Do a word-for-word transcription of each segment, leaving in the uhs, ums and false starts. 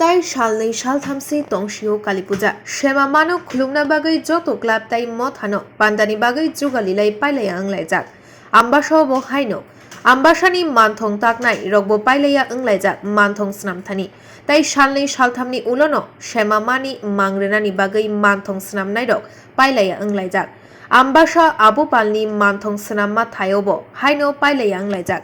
Tai salnwi salthamsi tongsio Kali Puja. Sema mano khulumna bagwi joto club tai mothano pandani bagwi jugalilai pailaya wnglaijak. Ambasao bo haino. Ambasani manthong taknai rokbo pailaya wnglaijak manthong swnamthani. Tai salnwi salthamni ulono sema mani mangrenani bagwi manthong swnamnairok pailaya wnglaijak. Ambasa Abu Palni manthong swnamma thaiobo haino pailaya wnglaijak.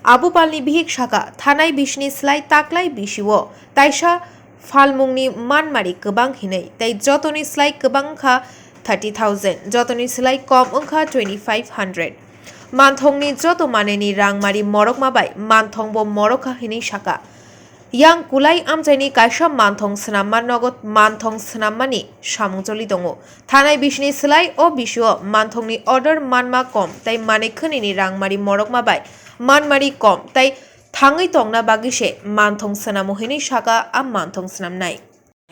Abu Palni bihik saka, thanai bisini slai taklai bisio taisa phalmungni manmari kwbang hinwi, tei jotoni slai kwbang wngkha thirty thousand, jotoni slai kom wngkha twenty five hundred. Manthongni joto maneni rangmari morokma bai manthongbo morokha hinwi saka. Yang kulai amchaini kaisa manthong swnamma nogo manthong swnammani samung choli tongo. Thanai bisini slai o bisio manthongni order manma kom tei manwi khwnini rangmari morokma bai manmari kom tei thangwi tongna bagwi se manthong swnamo hinwi saka a manthong swnamnai.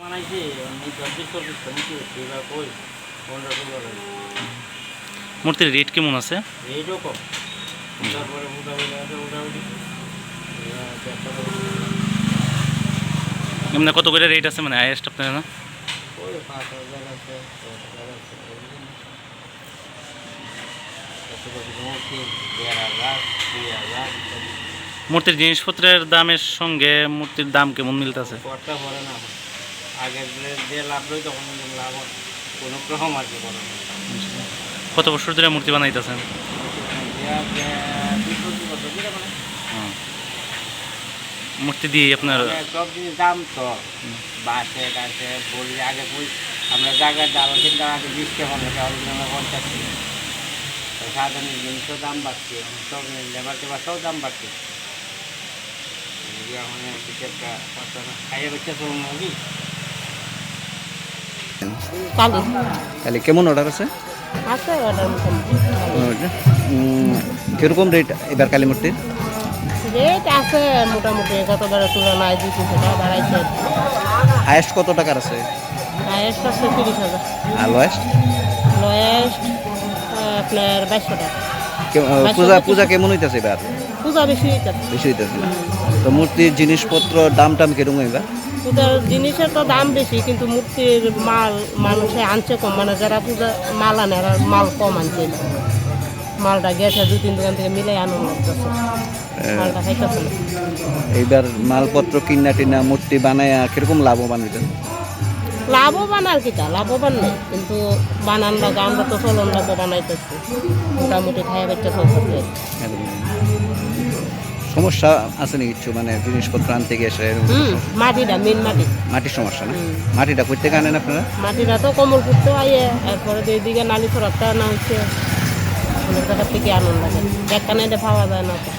বানাইছে, এমনি চব্বিশ চব্বিশ তো মুখে হচ্ছে, এবার কই? পনেরো ষোলো লাগে। মূর্তির রেট কেমন আছে? রেটও কম। হুম। তারপরে মোটামুটি আছে, মোটামুটি, আহ, ব্যবসা করছে। এমনি কত করে রেট আছে, মানে, হায়েস্ট আপনার না? ওই পাঁচ হাজার আছে, দশ হাজার আছে, এরকম। মূর্তির জিনিসপত্রের দামের সঙ্গে মূর্তির দাম কেমন মিলতেছে? পড়তে পারে না। আগে যে, যে লাভ লই তখন কিন্তু লাভ হয়। কোনো রকম আর কি করে না। কত বছর ধরে মূর্তি বানাইতেছেন? মূর্তি বানাইতে আজ, আহ, বিশ পঁচিশ বছর ধরে মানে। হুম। মূর্তি দিয়ে আপনার মানে সব জিনিস দাম তো। হুম। বাঁশে টাশে বলি আগে কই আমরা জায়গার দাম কিন্তু আগে বিশ টাকা মতো, এখন কিন্তু আমরা পঞ্চাশ টাকা। তো সাধারণ জিনিসও দাম বাড়ছে, এখন সব লেবার টেবার সব দাম বাড়ছে। এই যে এখন কিছু একটা খরচা না, খাইয়ে বাচ্চা চলুন নাকি? কালি। কালি কেমন অর্ডার আছে? আছে অর্ডার মোটামুটি। অর্ডার, উম, কিরকম রেট এবার কালী মূর্তির? রেট আছে মোটামুটি, গতবারের তুলনায় দুই তিনশো টাকা বাড়াইছে। হায়েস্ট কত টাকার আছে? হায়েস্ট আছে তিরিশ হাজার। আর লোয়েস্ট? লোয়েস্ট, আহ, আপনার বাইশশো টাকা। কে-, আহ, বাইশশো পূজা, পঁচিশশো। পূজা কেমন হইতাছে এবার? পূজা বেশি হইতাছে। বেশি হইতাছে না? তো মূর্তির জিনিসপত্র দাম টাম কিরকম এবার? পূজার জিনিসের তো দাম বেশি, কিন্তু মূর্তির মাল মানুষে আনছে কম, মানে যারা পূজা মাল আনে, এরা মাল কম আনছে। মালটা গেছে দুই তিন দোকান থেকে মিলে আনন্দ করতেছে। হ্যাঁ। মালটা খাইতেছে না। এইবার মালপত্র কিনা টিনা মূর্তি বানায়া কিরকম লাভবান হইতেন? লাভবান আর কিতা, লাভবান নেই, কিন্তু বানান লাগে, আমরা তো চলন লাগবে বানাইতেছি, মোটামুটি খাইয়া বাচ্চা চলতেছে। সমস্যা আছে নি কিছু, মানে জিনিসপত্র আনতে গিয়ে এসে এরকম কিছু হুম, সমস্যা? মাটিটা, মেইন মাটি। মাটির সমস্যা না? হুম। মাটিটা কই থেকে আনেন আপনারা? মাটিটা তো কমলপুর তো আইয়ে, এরপরে তো এইদিকে নালিছড়াতে আনা হচ্ছে, অনেক জায়গা থেকে আনন্দ লাগে, একখানে এটা পাওয়া যায় না তো।